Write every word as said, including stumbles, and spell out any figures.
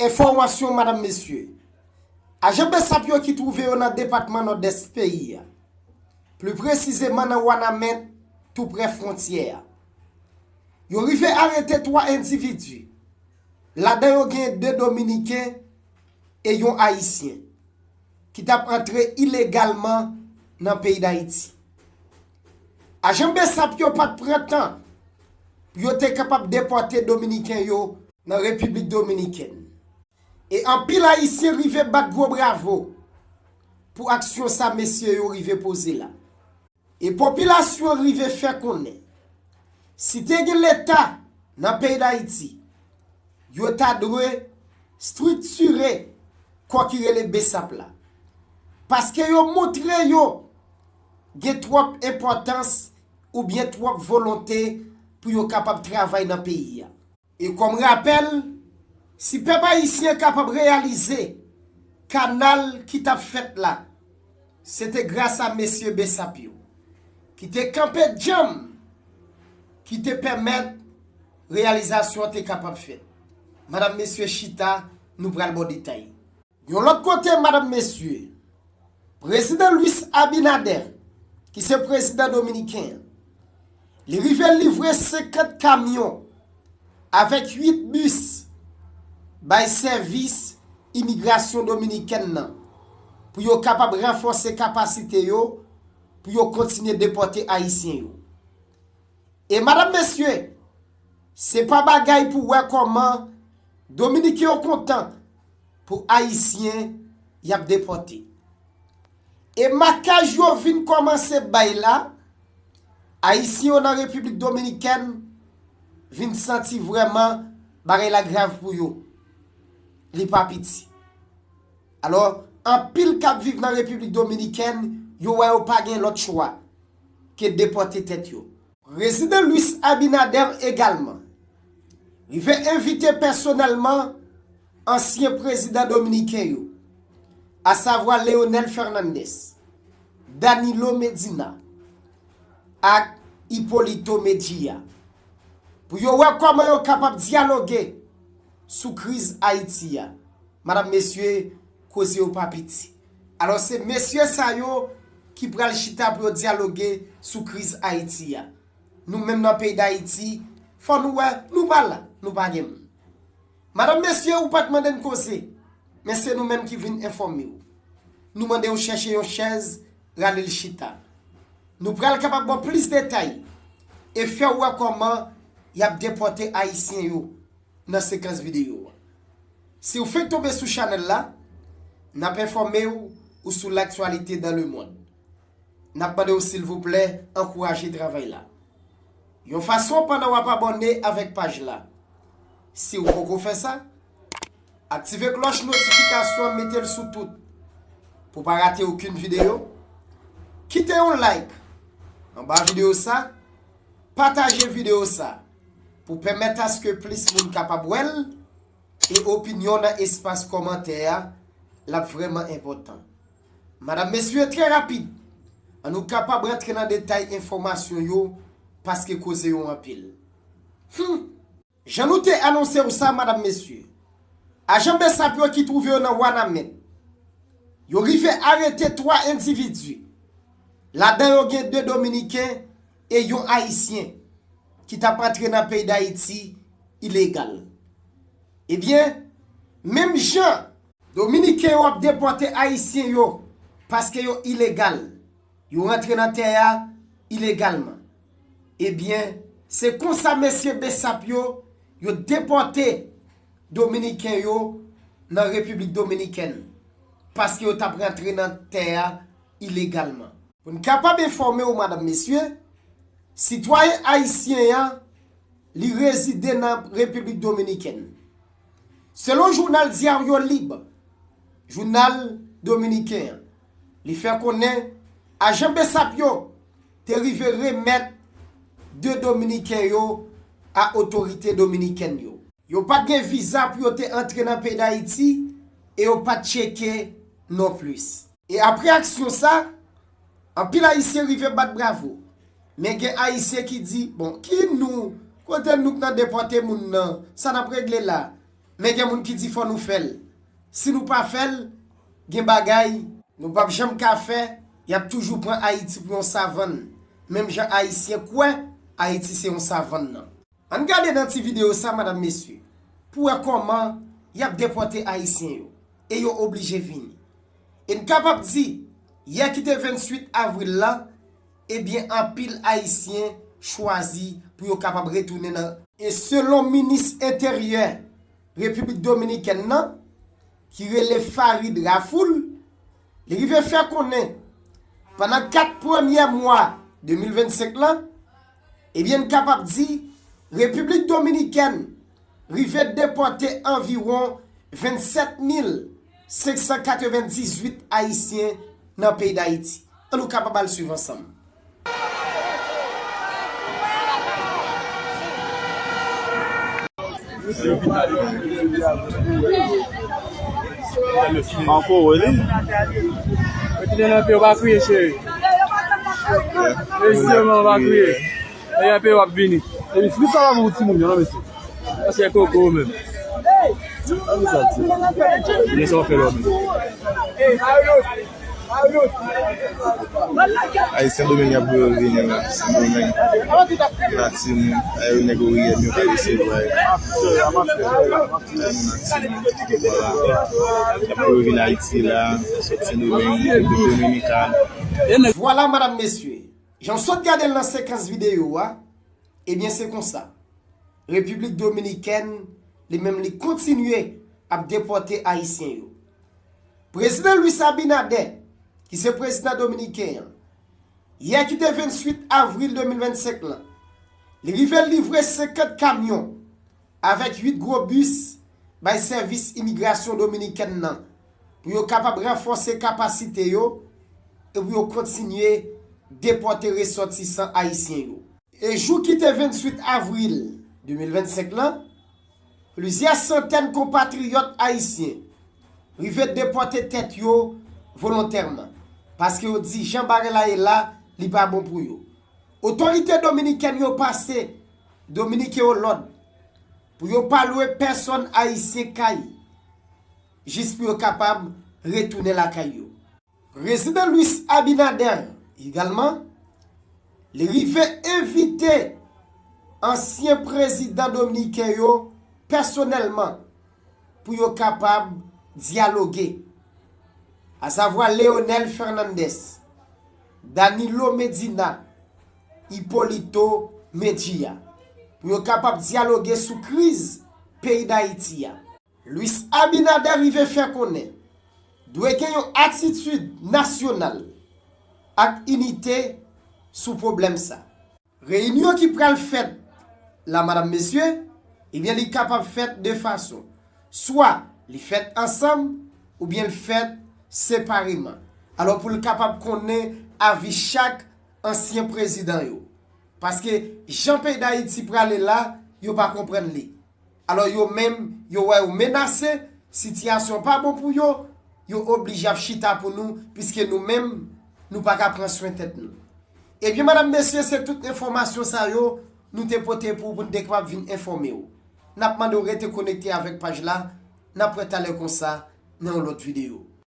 Enfòmasyon, madanm, mesye. Ajan Bsap yo ki twouve yo nan depatman Nòdès peyi a, pli presizeman nan Wanament, tou prè fwontyè a, yo rive arete twa endividi. Ladan yo gen de Dominiken e yon Ayisyen ki t ap antre ilegalman nan peyi Dayiti. Ajan Bsap yo pa t pran tan pou yo te kapab depòte Dominiken yo nan Repiblik Dominikèn. E anpil Ayisyen rive bat gwo bravo pou aksyon sa mesye yo rive poze la. E popilasyon an rive fè konnen, si te gen Leta nan peyi Dayiti, yo ta dwe estriktire kò ki rele Bsap la. Paske yo montre yo gen twòp enpòtans oubyen twòp volonte pou yo kapab travay nan peyi a. E kòm rapèl, si pèp ayisyen kapab reyalize kanal ki t ap fèt la, se te gras a mesye Bsap yo, ki te kanpe djanm, ki te pèmèt reyalizasyon an te kapab fèt. Madanm, mesye, chita, nou pral ba w detay. Yon lòt kote, madanm, mesye, Prezidan Luis Abinader, ki se prezidan dominiken an, li rive livre senkant kamyon avèk uit bis bay sèvis imigrasyon dominikèn nan pou yo kapab ranfòse kapasite yo pou yo kontinye depòte Ayisyen yo. E madanm, mesye, se pa bagay pou wè kòman Dominiken yo kontan pou Ayisyen y ap depòte. E makaj yo vin kòmanse bay la, Ayisyen yo nan Repiblik Dominikèn vin santi vrèman bagay la grav pou yo. Li pa piti. Alò, anpil k ap viv nan Repiblik Dominikèn, yo wè yo pa gen lòt chwa ke depòte tèt yo. Prezidan Luis Abinader egalman rive envite pèsonèlman ansyen prezidan dominiken yo, asavwa Leonel Fernandez, Danilo Medina ak Hipólito Mejía, pou yo wè kòman yo kapab dyaloge sou kriz Ayiti a. Madanm, mesye, koze yo pa piti. Alò, se mesye sa yo ki pral chita pou yo dyaloge sou kriz Ayiti a. Nou menm nan peyi Dayiti, fò nou wè, nou pa la, nou pa gen moun. Madanm, mesye, ou pa t mande n koze, men se nou menm ki vin enfòme w. Nou mande w chèche yon chèz, rale l chita. Nou pral kapab ba w plis detay e fè w wè kòman y ap depòte Ayisyen yo nan sekans videyo a. Si w fenk tonbe sou chanèl la, n ap enfòme w ou sou l'actualité dans le monde. N ap mande w, silvouplè, ankouraje travay la yon fason pandan w ap abòne avèk paj la. Si w poko fè sa, aktive klòch notifikasyon an, mete l sou tout pou w pa rate okenn videyo. Kite yon like anba videyo sa, pataje videyo sa pou pèmèt aske plis moun kapab wè l, e opinyon w nan espas kòmantè a, l ap vrèman enpòtan. Madanm, mesye, trè rapid, an nou kapab rantre nan detay enfòmasyon yo, paske koze yo anpil. Hum! Jan nou te anonse w sa, madanm, mesye, ajan Bsap yo ki twouve yo nan Wanament, yo rive arete twa endividi. Ladan yo gen de Dominiken e yon Ayisyen ki t ap antre nan peyi Dayiti ilegal. Ebyen, menm jan Dominiken yo ap depòte Ayisyen yo paske yo ilegal, yo rantre nan tè a ilegalman. Ebyen, se konsa mesye Bsap yo, yo depòte Dominiken yo nan Repiblik Dominikèn, paske yo t ap rantre nan tè a ilegalman. Pou n kapab enfòme w, madanm, mesye, sitwayen ayisyen an, li rezide nan Repiblik Dominikèn. Selon jounal Diario Libre, jounal dominiken an, li fè konnen ajan Bsap yo te rive remèt de Dominiken yo a otorite dominikèn yo. Yo pa t gen viza pou yo te antre nan peyi Dayiti e yo pa t tcheke nonplis. E apre aksyon sa, anpil Ayisyen rive bat bravo. Men gen Ayisyen ki di, bon, ki nou, kote nou k nan depòte moun nan, sa n ap regle la? Men gen moun ki di fò nou fè l. Si nou pa fè l, gen bagay nou p ap janm ka fè, y ap toujou pran Ayiti pou yon savann. Menm jan Ayisyen kwè Ayiti se yon savann nan. Ann gade nan ti videyo sa, madanm, mesye, pou wè kòman y ap depòte Ayisyen yo, e yo oblije vini. E n kapab di, yè ki te venntuit avril la, ebyen, anpil Ayisyen chwazi pou yo kapab retounen nan. E selon minis enteryè Repiblik Dominikèn nan, ki rele Farid Rafoul, li rive fè konnen, pandan kat premyè mwa de mil vennsenk lan, ebyen, n kapab di, Repiblik Dominikèn rive depòte anviwon vennsèt mil senk san katrevendizuit Ayisyen nan peyi Dayiti. Ann nou kapab al swiv ansanm. Ankò, wè li. Retounen nan pye, w pa kriye, cheri. Rezisteman, w pa kriye. Lè y ap peye, w ap vini. Epi fri sa la pou timoun yo, non, mesye. Paske koko menm. Sa ki sa di? Men sa w fè lò menm. Ayisyen Sendomeng y ap voye vini la. Sendomeng, la timoun, ay yo nèg oriyèl yo pa resevwa yo. Timoun ak timoun, vwala. Y ap voye vin Ayiti la, sot Sendomeng, Repiblik Dominikàn. Vwala, madanm, mesye. Jan w sot gade l nan sekans videyo a, ebyen, se konsa. Repiblik Dominikèn, li menm, li kontinye ap depòte Ayisyen yo. Prezidan Luis Abinader, ki se prezidan dominiken an, yè ki te venntuit avril de mil vennsenk lan, li rive livre senkant kamyon avèk uit gwo bis bay sèvis imigrasyon dominikèn nan pou yo kapab ranfòse kapasite yo e pou yo kontinye depòte resòtisan ayisyen yo. E jou ki te venntuit avril de mil vennsenk lan, plizyè santèn konpatriyòt ayisyen rive depòte tèt yo volontèman, paske yo di jan bagay la ye la, li pa bon pou yo. Otorite dominikèn yo pase Dominiken yo lòd pou yo pa lwe pèsòn ayisyen kay, jis pou yo kapab retounen lakay yo. Prezidan Luis Abinader, egalman, li rive envite ansyen prezidan dominiken yo pèsonèlman pou yo kapab dyaloge, asavwa Leonel Fernandez, Danilo Medina, Hipólito Mejía, pou yo kapab dyaloge sou kriz peyi Dayiti a. Luis Abinader rive fè konnen dwe gen yon atitid nasyonal ak inite sou pwoblèm sa. Reyinyon ki pral fèt la, madanm, mesye, ebyen, li kapab fèt de fason. Swa li fèt ansanm, oubyen l fèt separeman. Alò, pou l kapab konnen avi chak ansyen prezidan yo. Paske jan peyi Dayiti prale la, yo pa konprann li. Alò, yo menm, yo wè yo menase, sitiyasyon pa bon pou yo, yo oblije ap chita pou nou, piske nou menm, nou pa ka pran swen tèt nou. Ebyen, madanm, mesye, se tout enfòmasyon sa yo nou te pote pou ou, pou n te kapab vin enfòme w. N ap mande w rete konekte avèk paj la, n ap wè talè konsa nan yon lòt videyo.